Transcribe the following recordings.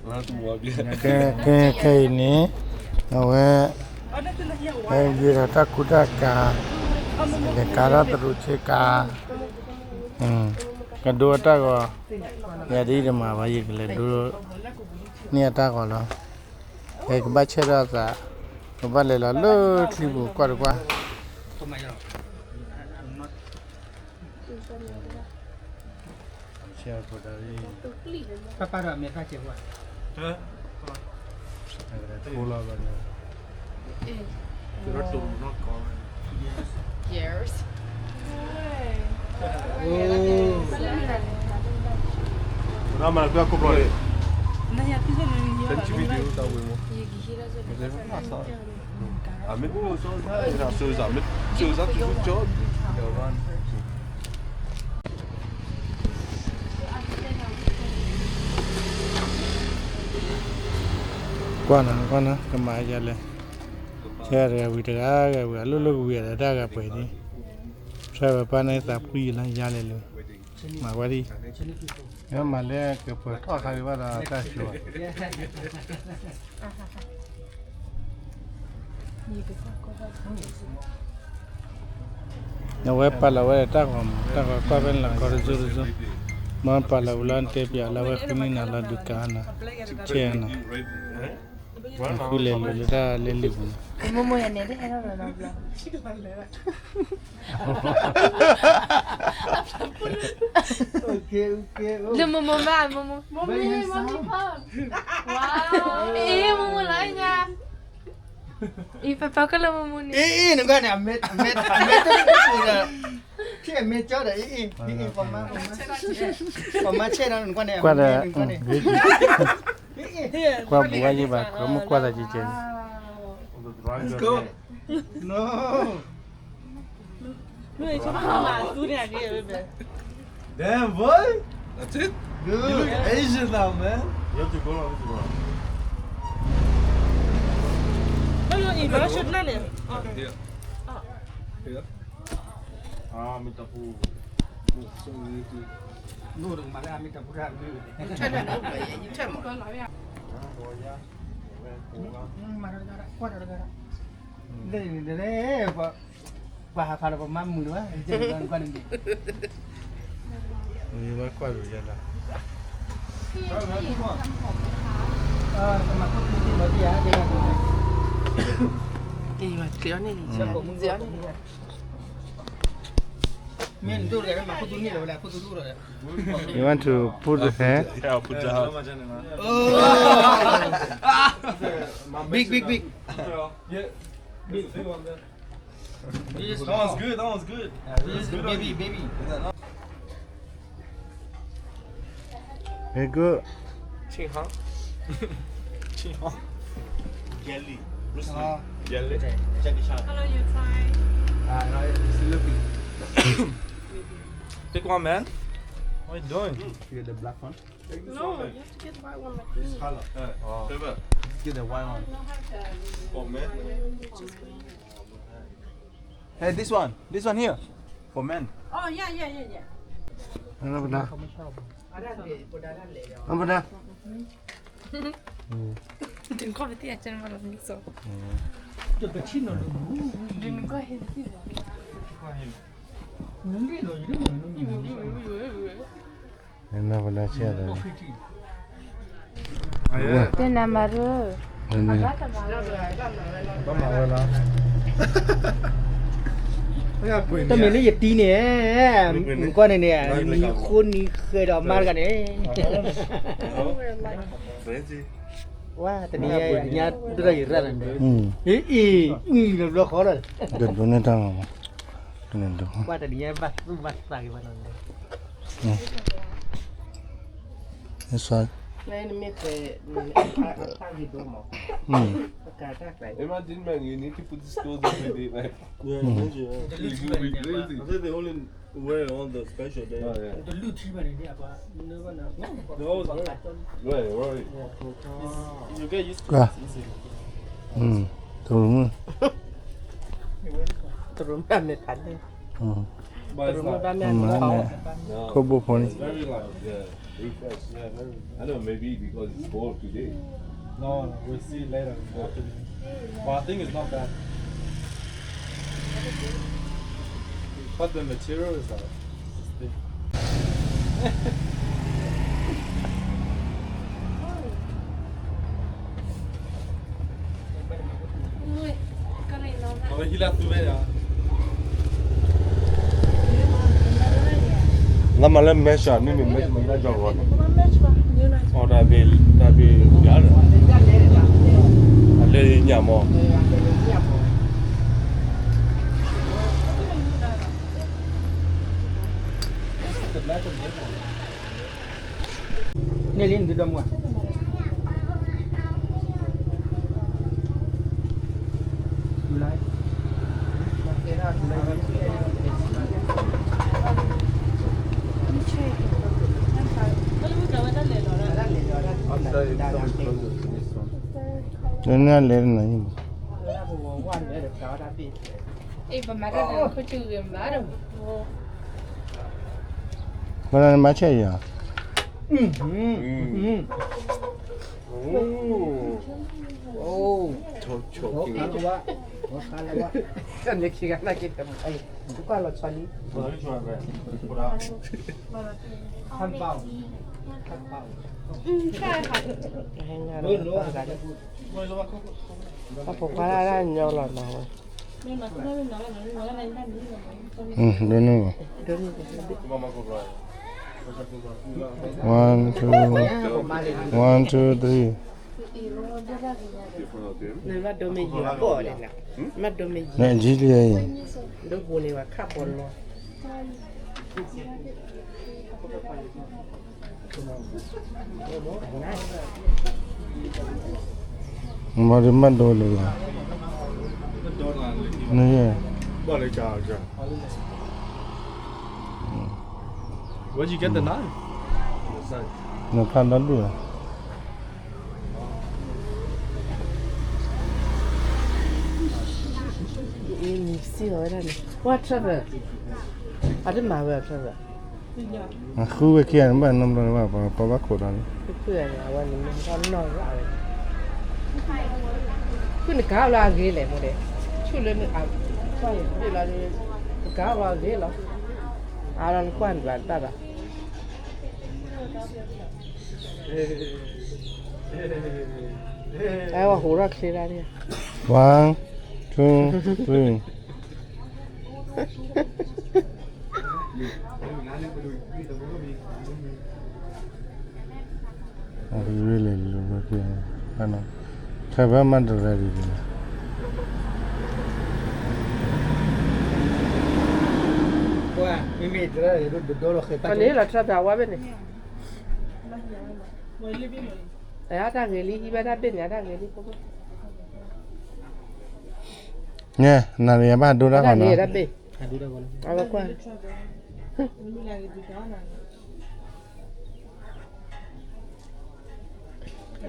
ကဲ ကဲ ခဲအံၤန့ၣ် အဝဲ ဟဲယံၤဒီးတၢ်ကူတၢ်ကၤ လဲၤကၤထီၣ်တရူးဆ့ကၤ ကဒိအတၢ်ဂီၤ ယၤဒ်အံၤတမၤဘၣ် ယကလဲၤဒိန့ၢ်အတၢ်ဂီၤလီၤ. ဟဲကဘၣ်ဆဲးထီၣ်အသး ကဘၣ်လဲၤလီၤလၢချံပူၤကွၢ်တကွၢ် ကွၢ်နၤ ကွၢ်နၤ ကမၤယၤလဲၣ်, ဆဲးတဂၤဝံၤတဂၤဂၤဝံၤ အလိၣ်လိၣ်ကဝံၤအတၢ်ဂၤပှဲၤဒ်, ဆဲးဝဲပၢ်န့ၣ်သးပှံၢ်လၢ ယၤလဲၣ်လၢ မၤဝဲဒ်, မၤလၢကပှဲၤထီၣ်ခါဒံးဘၣ်ဒီးတၢ်ဆိၣ် အဝဲပာ်လီၤဝဲဒီးတၢ်ဂီၤမး တၢ်ဂီၤကွၢ်ဖဲန့ၣ်လီၤ ကီတစိၤတစိၤ, မ့ၢ်ပာ်လီၤဝံၤလီၤ နတဲပၠးလၢဝဲဃုနံၣ်နၤလီၤ ဒုးကၤနၤ ဆဲးနၤ, ဃုလဲၤလိာ်လၢတၢ်လဲၤလံာ်ပူၤန့ၣ် လၢမမမမမမ မမမမမ အ့ မမလီၤညါ အံၤ ပပာ်ကလၢမမန့ၣ် အ့ အ့ နကွၢ်န့ၣ် အမဲ အမဲ အမဲ တပူၤဒီး ထံၣ်အမဲကၠီဒီး အ့ အ့ အ့ ပမၤ ပမၤဆဲးဒီး နကွၢ်န့ၣ် အမဲ နကွၢ်န့ၣ် ကွၢ်ဘူးဝဲယဘၣ် ကမ့ၢ်ကွၢ်သးကဲကဲန့ၣ် Let's go. No. Damn, boy. That's it? Dude. You look Asian now, man. You have to go on, you have to go on. No, no, you should not. Here. Here. Ah, mi tapu. No, no, no, mi tapu. You tell me, no, but yeah, you tell me. Ah, oh, yeah. Mm, mm, mm. ပှၤဟးဖးလီၤပမၤမုာ်လၢၤဘၣ် နကွၢ်န့ၣ် မ့ၢ်ဝဲကွၢ်လိာ်ယဲလီၤ မ့ၢ်နဒိၣ်တဂၤမၤခိၣ်သူန့ၢ်လီၤဝဲလၢခိၣ်သူဒိၣ်ဒီး You want to put the hand? Yeah, I'll put the hand. Oh! Big, big, big. Yeah. Big. That one's good, that one's good. This is baby, baby. Very good. 青航. 青航. Jelly. Bruce Lee. Jelly. Jackie Chan. Hello, you try. Ah, no, it's a little bit. Take one, man. What are you doing? You get the black one? No, you have to get the white one like me. This color. Uh, oh. Get the white one. For men? Hey, this one. This one here. For men. Oh, yeah, yeah, yeah, yeah. အဘဒၣ် အဘဒၣ် ဒုးနကွၢ်ပသ့ၣ်အကဲမၤလီၤမံၤစိ ဒုးနကွၢ်ဟဲသ့ၣ်လီၤ နဘဒၣ်ဆဲးဒီး တဲနၤမၤရၢ ဘၣ်မၤဝဲလီၤ တမ့ၢ်လၢယတံၤန့ၣ် မကွၢ်န့ၣ်န့ၣ် နံၤဃိနံၤဃဲးဒီးမါတဂၤန့ၣ် ဝါ တနံၤညါ ဒိၣ်ထီၣ်ယရၣ်လီၤန့ၣ် အ့ အ့ အံၤလီၤဘျီဃီလီၤ ကဒိးန့ၢ်တၢ်မၤမး ကနဒိး ကွၢ်တနံၤညါဘၣ်သူၣ်ဘၣ်သးက့ၤဘၣ်နီၤ This one. မ့ၢ်နမ့ၢ်ဃဲး အတၢ်ဂ့ၤဒိၣ်မး Mm. Imagine, man, you need to put the stores every day, like, yeah, imagine, yeah. It will be crazy. I think they only wear it on the special day. Oh, yeah. They always wear it. Right, right. You get used to it easily. Mm. တရူးမုၣ် တရူးမုၣ်အမဲာ်ဖးလဲၢ် တရူးမုၣ်ဘၣ်မ့ၢ်အမဲာ်ဖးလဲၢ် ခိၣ်ဘိဖိန့ၣ် It's very light, yeah. Refresh. Yeah, very. I know, maybe because it's cold today. No, no, we'll see later in the afternoon. But I think it's not bad. But the material is like, it's thick. Lama lem mesh, ni mi mesh manda jọ̀gọ̀. Ọ, tàbí, tàbí, yàrá. Alẹ́ yìí nyà mọ́. Neli ndudɔmwa. Nene alena yini. Ê, pamata da kutu gamba da. Bana ni macha ya. Mm. Oh. Chok, chok. Kalawa. Kalawa. Kan dia kira nak kita. Ai, buka lo chali. Hanbao. Hanbao. Mm, ใช่ค่ะ Lo, lo. ပပှၤလၢညောလီၤနီၤဝဲ ဒိၣ်န့ၢ်ဘၣ် one two one two three နဘၣ်ဒိမ့ၢ်ယံၤပီၢ်န့ၣ် မ့ၢ်ဒိမ့ၢ်ယံၤ နအံၤလံအံၤ ဒိဘိန့ၣ်ဝဲခၣ်ပီၤလီၤ မ့ၢ်ဒ်မ့ၢ်ဒိလၢၤဘၣ် န Where'd you get the knife? နဖးဒီဒူၣ်ဧါ နစံၣ်လီၤဝဲဒၣ်န့ၣ် ဝဲ Trevor အတမၤဝဲ Trevor ဃုဝဲခံဂၤန့ၣ် ဘၣ်နီတဘျီန့ၣ်ဘၣ် ပှၤဘၣ်ခိးဒီးန့ၣ် အဝဲန့ၣ် နီၢ်နီၢ်လၢအဝဲ ခုနကါလီၤအဂ့ၤလဲၣ် မိၢ်ဒဲး ဆူၣ်လၢနအကွၢ်ယဘ့ၣ်လီၤ နကါလီၤအဂ့ၤလီၤ အါလီၤနကွၢ်နဘၣ်တၢ်ဘၣ် အဲဝဲဟိးထီၣ်ချ့ဒၣ်န့ၣ် one two three I really love it. I know. ထဲဘၣ်မၤတရၢဒ်န့ၣ် ပှၤမ့မ့ၢ်တရၢဒိၣ်ဒိၣ်လီၤဃဲၤပၢ်န့ၣ်လီၤ Trevor အဝဲဘ့ၣ်န့ၣ် အတၢ်ဂ့ၤလံ ဟံးဘၣ်တၢ်ဘ့ၣ်န့ၣ် အတၢ်ဂ့ၤလံ နဲ နၤလၢယဘၣ်ဒိတၢ်ဂီၤနီၤ အဝဲကွၢ်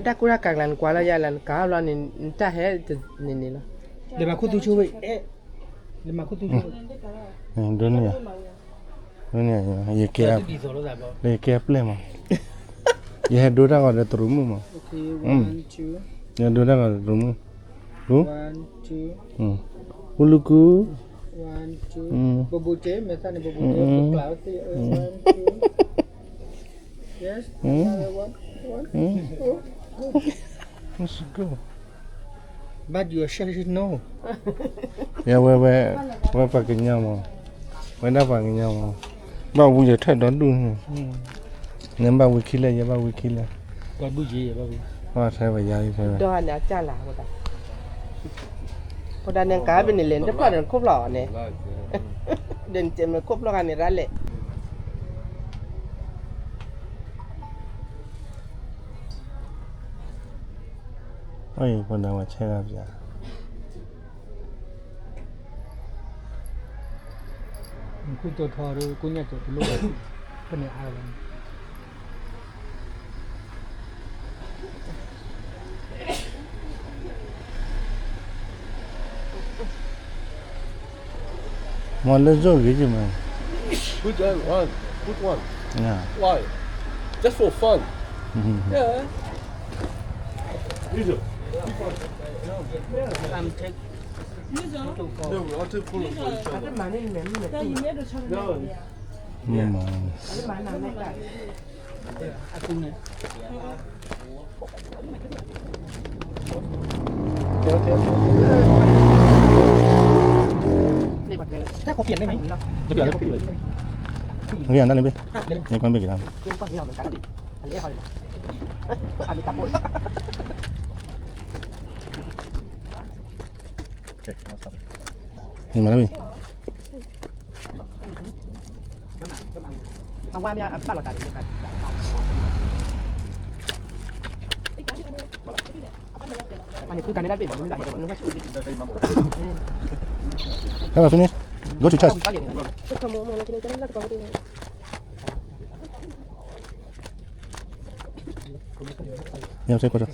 တၢ်ကူတၢ်ကၤကျါ နကွၢ်လီၤယၤလၢနကၤဘျီန့ၣ် နတၢ်ဟဲန့ၣ်န့ၣ်လီၤ လဲၤမၤခိၣ်သူဆိဝဲ လဲၤမၤခိၣ်သူဆိဝဲ ဒိၣ်န့ၢ်ယၤ ဒိၣ်န့ၢ်ယၤ ယကဲ လၢယကဲအပျဲၢ်မး ယဟဲဒိတၢ်ဂီၤဒီးတရူးမုၣ်မး ယဟဲဒိတၢ်ဂီၤဒီးတရူးမုၣ် ကူ ကူလူကူ ကူ ဘိဘိတဲ မဲာ်သၣ်န့ၣ် ဘိဘိတဲ ပကျးဝဲသ့ၣ် one two yes another one one Let's go. But you are shy, no. ယဝဲဝဲ ဝဲပှၤကညီမး ဝဲဒၣ်ပှၤကညီမး ဘၣ်ဝံယထၢၣ်ဒီဒူၣ်န့ၣ် နဘၣ်ဝံခံလဲၣ် ယဘၣ်ဝံခံလဲၣ် ဘၣ်ထဲဝဲယၤ ထဲဝဲ ဒီးန့ၣ်ကါဘၣ်န့ၣ်လဲၣ် နတဖျီၣ်ဒီးနခိၣ်ဖျီၣ်အီၤန့ၣ် ဒီးနတဲမ့ၢ်ခိၣ်ဖျီၣ်ဂၤန့ၣ်ရၣ်လဲၣ် အံၤ ဖိဒၣ်ဝဲဆဲးဒၣ်ပျၢ် နခိၣ်ကၠီထီၣ်ဒီး ကိးညါကၠီတလိၣ်ဘၣ် ဖဲန့ၣ်အါလီၤ မ့ၢ်လၢယိၣ်ဂ့ၤယမ့ၢ် Which one? Which one? Yeah. Why? Just for fun. Yeah. Usual. Usual. No, I'll take photos for each other. No. Yeah. โอเค อันนั้นเลยพี่ นี่ก้อนเบรกอีกแล้ว นี่มาแล้วพี่ Have a finish. Go to church. Yeah, take water.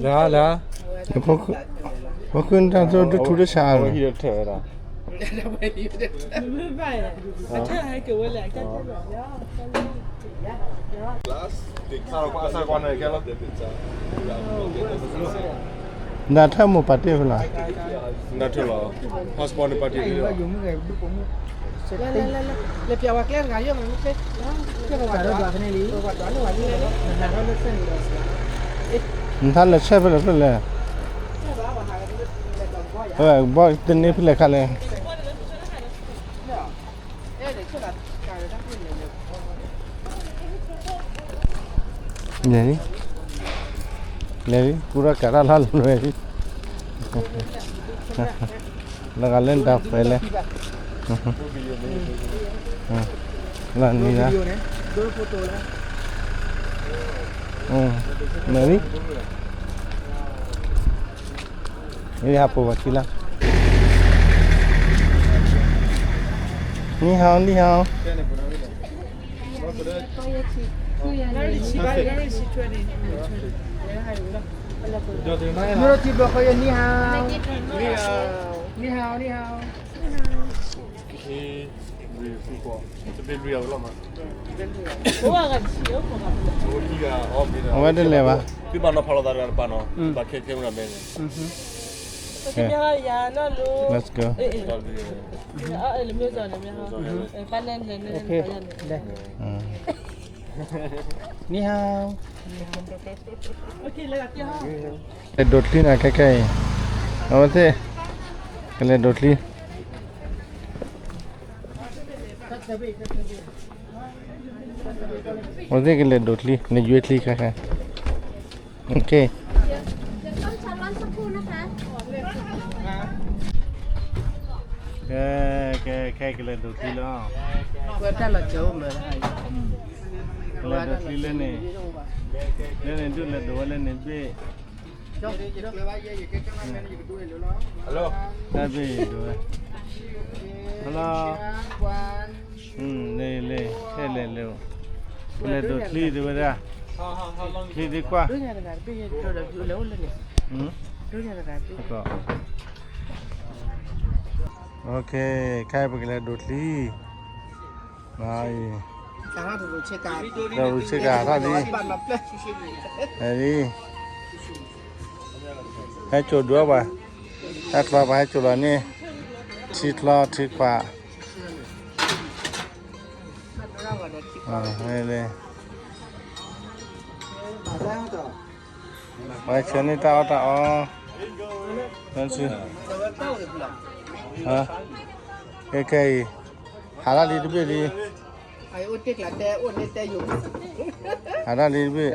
Lea, lea. ပခိၣ်တၢ်သိၣ်တထူတဆးလီၤ. နထၢမိၢ်ပာ်တ့ၢ်ဖဲလီၤ. နထၢလီၤ passport န့ၣ်ပာ်တ့ၢ်ဖဲလီၤ. လဲၤပျးဝဲကျဲတဂၤယိၣ်မး နထၢလၢဆဲးဖဲလဲၣ်ဖဲလဲၣ်, ဘီၣ်တန့ၢ်ဖဲလဲၣ်ခါလဲၣ်. လဲၤလံ, လဲၤလံ, ကူထီၣ်ကးတၢ်လၢ်လၢ်လံ. လၢဂၤလၢတၢ်ဖဲလဲၣ်, လၢနံၤလၢ, မဲာ်လံ. မ့ၢ်ဟးပိာ်ဝဲခံလၢ, နံၤဟါ, နံၤဟါ. နံၤဟါ, နံၤဟါ. အဝဲတလဲၤဘၣ်. သုဘၣ်နီၤဖးလိာ်သးတဂၤတပၤနီၤ, ဘၣ်ခဲခဲမုၢ်ဂၤမဲန့ၣ်. Let's go. နံၤဟါ. လဲၤဒိးချံန့ၣ် ခဲခဲအံၤ, အဝဲသ့ၣ်ကလဲၤဒိးချံ. အဝဲသ့ၣ်ကလဲၤဒိးချံ, လဲၤယွဲချံခဲခဲ. ကဲ, ကဲ, ခဲကလဲၤဒိးချံလီၤ. ကလဲၤဒိးချံလၢန့ၣ်, လၢန့ၣ်ဒုးလဲၤဒိးဝဲလၢန့ၣ်ဘ့ၣ်. တၢ်ဘ့ၣ်ဒိးဝဲ, hello. လဲၤလဲၤ, ဟဲလဲၤလဲၤ, ကလဲၤဒိးချံဒ်ဝဲဒၣ်, ချံဒ်ကွၢ်. ခဲအံၤ ခဲအံၤ တရူးဆ့ကၤထီၣ်လံ, လံ, ဟဲစိာ်ဒုးအီၣ်ပှၤ, တၢ်ချီပှၤဟဲစိာ်လီၤန့ၣ်, ထံချီထံခွး, လဲၤ, ပှၤဟဲဆှၢန့ၢ်တၢ်အီၣ်တၢ်အီ, ခဲခဲအံၤ, ဟးထီၣ်လံတဘ့ၣ်လံ, ဟးထီၣ်လံတဘ့ၣ်.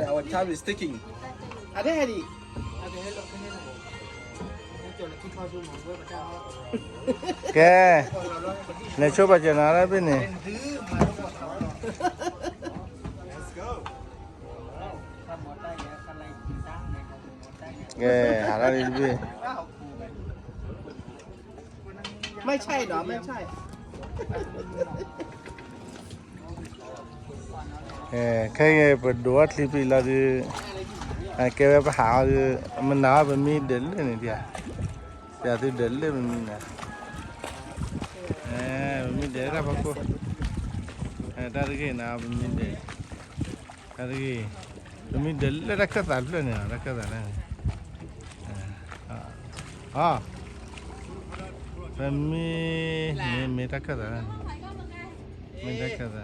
ကဲ, လဲၤဆိပာ်စၢၤနၤတဘ့ၣ်န့ၣ်. ကဲ, ဟးထီၣ်လံတဘ့ၣ်. ခဲအံၤပဒိးအီၣ်ချံပံၤလီၤဒုး, ကဲဝဲပဟးအီၤဒီး မနၤဝဲပမံဒၢးလၢန့ၣ်ဒံးဧါ, ပျးသုဒၢးလၢပမံနၤ, ပမံဒၢးတၢ်ဖီခိၣ်, တၢ်တဂ့ၤနၤ ပမံဒၢး, တၢ်တဂ့ၤ, ပမံဒၢးလၢတၢ်ခၢၣ်သးတဖျၢၣ်န့ၣ်လီၤ, တၢ်ခၢၣ်သးလၢန့ၣ်, အ, ပမံ, မ့ၢ်, မ့ၢ်တၢ်ခၢၣ်သးလၢန့ၣ်, မ့ၢ်တၢ်ခၢၣ်သး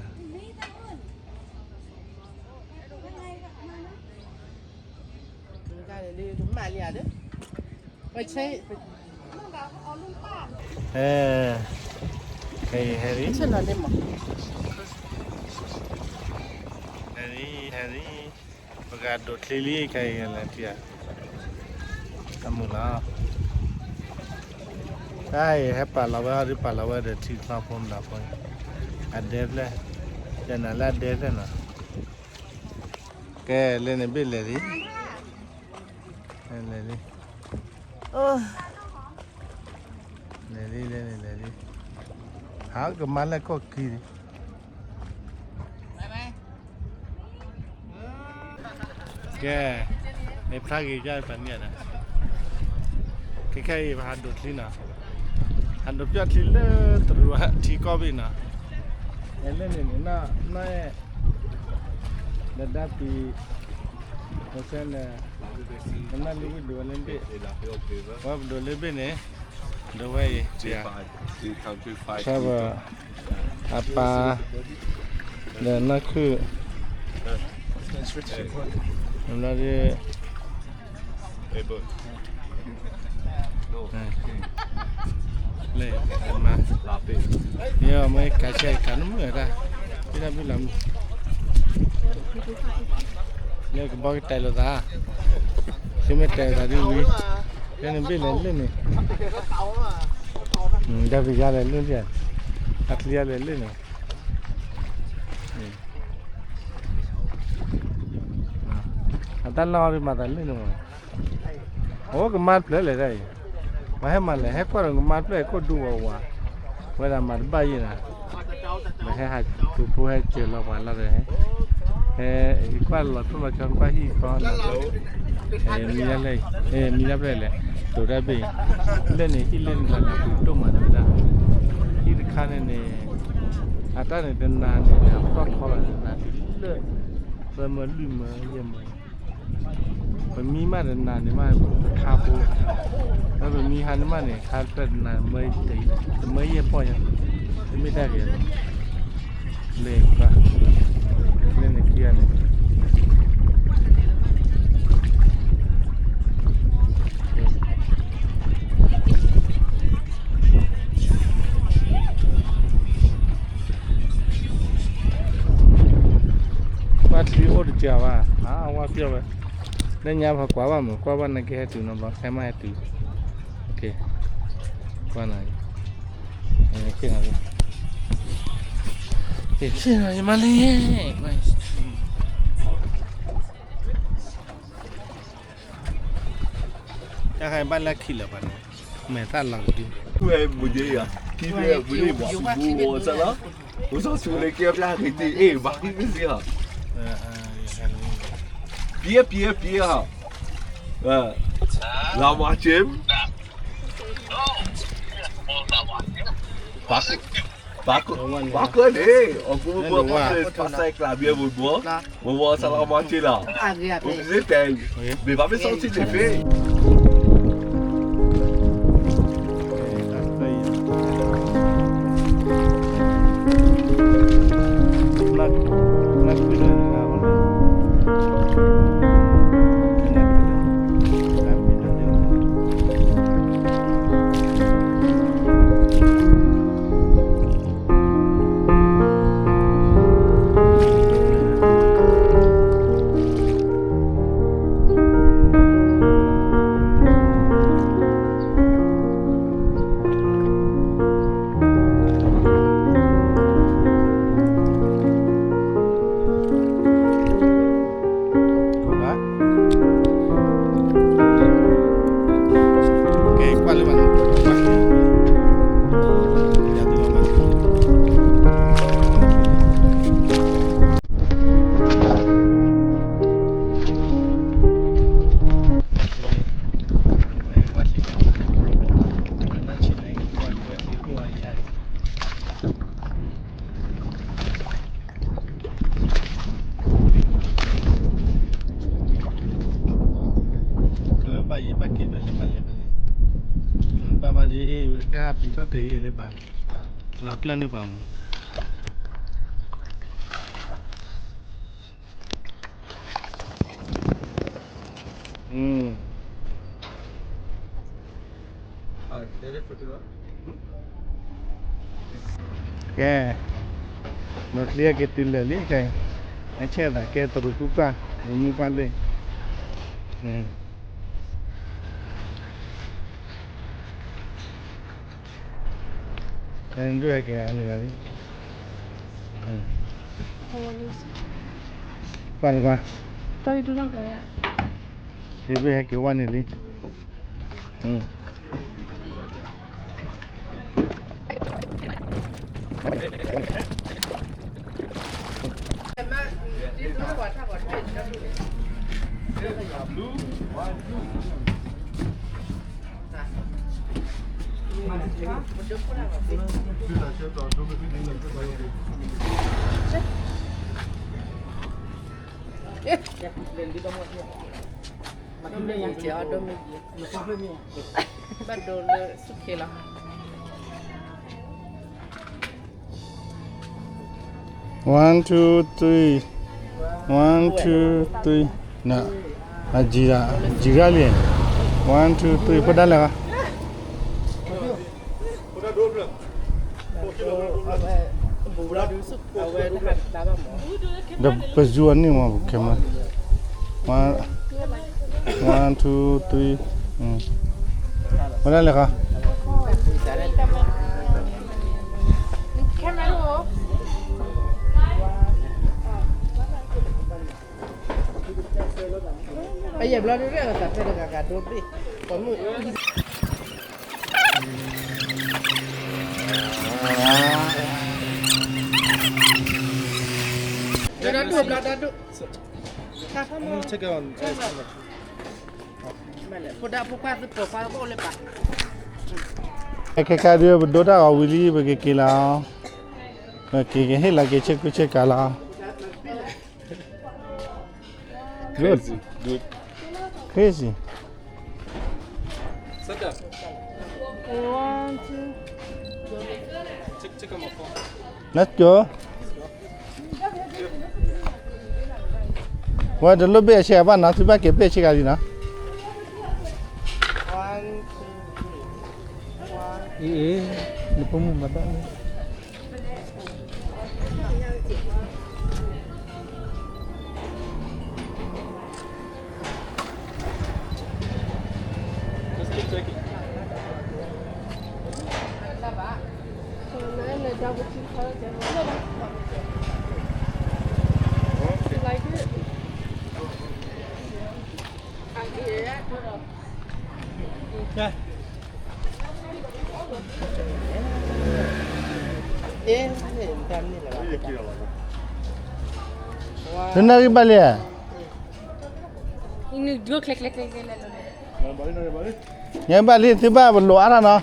ဟဲ, ဟဲလံ, ဟဲလံ, ဟဲလံ, ပကဒိးချံလံ ခဲအံၤလဲၤထံၣ်, အမုာ်လီၤ, တၢ်အံၤဟဲပာ်လီၤဝဲဟီဒုး ပာ်လီၤဝဲဒီးထံချီဖိမတၤဖိ, အဒဲဖျၢၣ်, ယနၤလၢအဒဲဖျၢၣ်နီၤ, ကဲ လဲၤန့ၣ်ဘ့ၣ်လဲၤလံ, လဲၤလံ, လဲၤလံ လဲၤလံ လဲၤလံ, ဟးကမါလၢကီၢ်ခံလံ, ကဲ, မ့ၢ်ဖျါဂ့ၤကၢ်ပှၤန့ၣ်ဒၣ်, ခဲခဲအံၤပဟးဒိးချံနီၤ, ဟးဒိးပျီၢ်ချံလၢတရူးထံကီၢ်ဘ့ၣ်နီၤ, လဲၤလၢန့ၣ်န့ၣ်, နအဲၣ်, ဒီးဒါပံၤ, ဒီးဆဲန့ၣ်, နနၢ်လံဝံၣ်ဒိးဝဲလၢဘ့ၣ်, ဝဲပဒိးလၢဘ့ၣ်န့ၣ်, ဒိးဝဲအံၤ, ဆၢဘၣ်, အပၢ်, ဒီးနီၢ်ခုၣ်, ဘျီဒီး လဲၤမၤ, မ့ၢ်ကဆဲကနမုၢ်တၢ်, ဘံၣ်တၢ်ဘုၣ်လီၤမုၢ်, လၢကဘီကတဲာ်လိာ်သး, သုမ့ၢ်တဲာ်လိာ်သးဒ်ဝံၤ, လၢန့ၣ်ဘ့ၣ်လဲၤလၢန့ၣ်, တၢ်ဖံးယါလဲၤလၢန့ၣ်, အချံယါလဲၤလၢန့ၣ် အတၢ်လီၢ်အီၤဒ်မၤသးလၢန့ၣ်မး, အိၣ်ကမါတဖျၢၣ်လဲၣ်တၢ်အံၤ, ပှၤဟဲမၤလဲၣ် ဟဲကွၢ်ဒီးကမါတဖျၢၣ် ခိၣ်ဒူဝးဝး, ဝဲဒၣ်မၤတဘၣ်ယဲၢ်နၤ, မ့ၢ်ဟဲဟးပူၤဖိဟဲစၢၤလီၤပှၤလီၤဒီး, ဟဲ, ဟဲကွၢ်လီၤထူၣ်လီၤကီ ကွၢ်ဟံၣ်ဃီ, မံၤလၢ, မံၤလၢဖျၢၣ်လဲၣ်, တိၤတၢ်ဘ့ၣ်, လၢန့ၣ် ဟံၣ်လၢန့ၣ်လီၤနၤပူၤဒိၣ်မးတဝဲဒၣ်, ဟံၣ်တခါန့ၣ်န့ၣ် အတၢ်န့ၣ်တနၤန့ၣ် အပတီၢ်ခီဘၣ်န့ၣ် နၤတုၤလၢ သၢမၢလွံၢ်မၢယဲၢ်မၢ, ပမံမးတနၤန့ၣ်မး တခါဖိ, ဒီးပမံဟါန့ၣ်မးန့ၣ် ခါတဖျၢၣ်တနၤ တမၢယဲၢ်ပီၢ်ညါ, တမ့ၢ်တၢ်ဂ့ၤလီၤ, လဲၤကွၢ်, လဲၤန့ၣ်ခံဂၤန့ၣ် ကွၢ်ထံအိၣ်တစှၤဘၣ်, အဝဲပျီၢ်ဝဲ, လၢညါပှၤကွၢ်ဘၣ်မး ကွၢ်ဘၣ်နာ်က့ဟဲတုၤနီၤ ဘျီခဲမးဟဲတုၤ, ကွၢ်နၤ, ယမါလံ, တၢ်ခါအံၤဘၣ်လၢခံလၢၤပှၤန့ၣ်, မဲာ်သၣ်လီၤကဒု, ဝဲမုၢ်ယဲၢ်ယၤ, ခံဖဲမုၢ်န့ၢ်ဘၣ်, ဘိဝီစၢ်လီၤ, ဝဲစီၤဆူန့ၣ်ကဲပျၢ်က့ၤတ့ၢ် အ့ၣ် ဘၣ်ဟံၣ်မ့ၢ်စ့ၢ်ဟီ, ပျဲပျဲပျဲဟီ, လါမးက့, ပှၤကၢၣ်န့ၣ် အကူမုၢ်ဘီၣ်ပှၤစဲးကျးဘျဲမုၢ်ဘီၣ်, မုၢ်ဘီၣ်စၢ်လါမးက့လီၤ, ပမ့ၢ်တဲ, မ့ၢ်ဘၣ်မ့ၢ်စီၤဆံန့ၣ်ဖဲ တ့လၢဘၣ်, လီၤကျၢၢ်န့ၢ်ပှၤမူ, ကဲ, မ့ၢ်ချံအက့ၤတုၤလၢာ်လံခဲအံၤ, အဆဲးသးကဲတရူးကူၣ်ပၢ်, မူပၢ်လ့ၣ်, ဒိၣ်ဟဲက့ၤလံ, ပှၤတကွၢ်, ဒိၣ်ဟဲက့ၤဝဲန့ၣ်လံ. One, two, three. One, two, three. န, အ, ယံၤရၣ်လံ, one, two, three, ဖိဒါလဲၤဂၤ. ဒီးပဇူအနံၣ်မး ပခဲမး, one, one, two, three, ဖိဒါလဲၤဂၤ. ပယဲၢ်ဘျီဒုးရဲၣ်လီၤသးဖဲတဂၤဂၤဒိဘ့ၣ်, ပမုၣ်, ဒိၣ်ဘျီဒိၣ်, ဖိဒါဖိခွါသုပိာ်ခွါအိၣ်လၢပၤ, ခဲခါဒုး ပဒိတၢ်ဂီၤဝံၤလံ ပကက့ၤလီၤ, ပကက့ၤဟ့ၣ်လီၤက့ၤဆ့ကူဆ့ကၤလီၤ. Good. Crazy. Let's go. ဝဲတလိၣ်ဘ့ၣ်အဆ့ကၤဘၣ်နီၤ, သုဘၣ်က့ၤဘ့ၣ်ဆ့ကၤလံနီၤ. အ့ၣ်, နဖိမုၣ်မၤဘၣ်. Nari balik ya? Ini dua klik klik klik klik. Nari balik, nari balik. Nari balik, tiba belum ada no.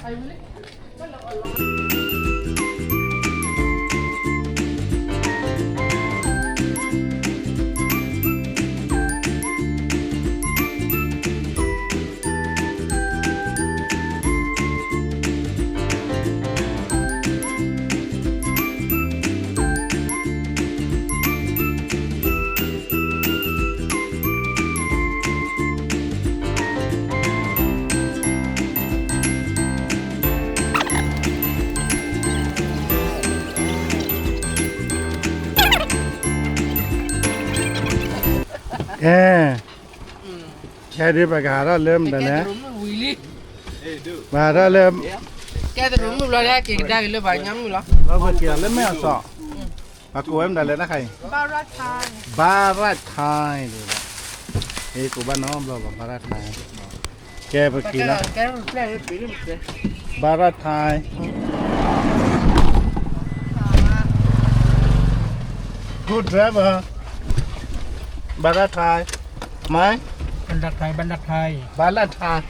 Ê, ê dê bà gà đó lơm bà nè. Bà đó lơm. Kê tơ rô mùi blo lê kê kê đa kê lơ bà nhắm mùi lơ. Bà kê lơ mẹ sọ. Bà cô em đã lơ đó khay. Barat Thai. Barat Thai. Ê, cô bà nó blo bà Barat Thai. Kê bà kê lơ. Barat Thai. Good driver. Barat Thai. Mai. Barat Thai, Barat Thai. Barat Thai.